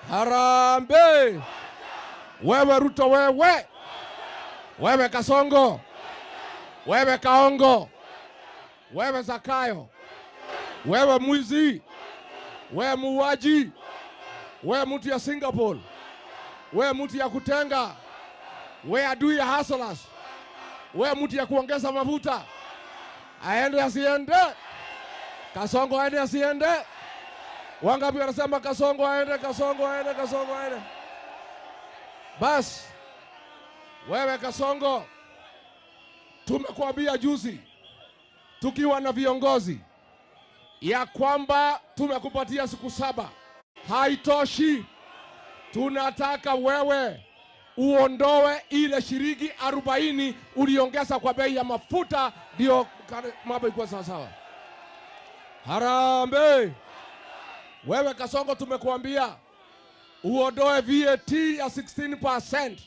Harambee! Wewe Ruto, wewe, wewe Kasongo, wewe Kaongo, wewe Zakayo, wewe mwizi, wewe muuaji, wewe mtu ya Singapore, wewe mtu ya kutenga, wewe adui ya hustlers, wewe mtu ya kuongeza mafuta, aende asiende? Kasongo aende asiende? Wangapi wanasema Kasongo aende, Kasongo aende, Kasongo aende? Bas, wewe Kasongo, tumekuambia juzi tukiwa na viongozi ya kwamba tumekupatia siku 7, haitoshi. Tunataka wewe uondoe ile shilingi 40 uliongeza kwa bei ya mafuta, ndio mambo ikuwa sawasawa. Harambee! Wewe Kasongo, tumekuambia uondoe VAT ya 16%,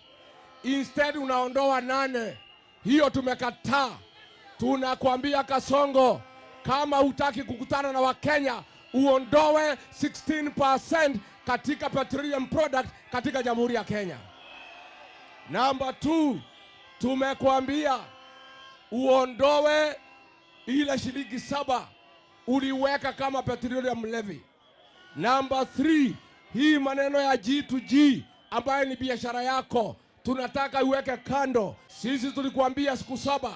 instead unaondoa 8. Hiyo tumekataa. Tunakwambia Kasongo, kama hutaki kukutana na Wakenya, uondoe 16% katika petroleum product katika Jamhuri ya Kenya. Number 2, tumekuambia uondoe ile shilingi 7 uliweka kama petroleum levy. Number 3, hii maneno ya G2G ambayo ni biashara yako tunataka iweke kando. Sisi tulikuambia siku 7.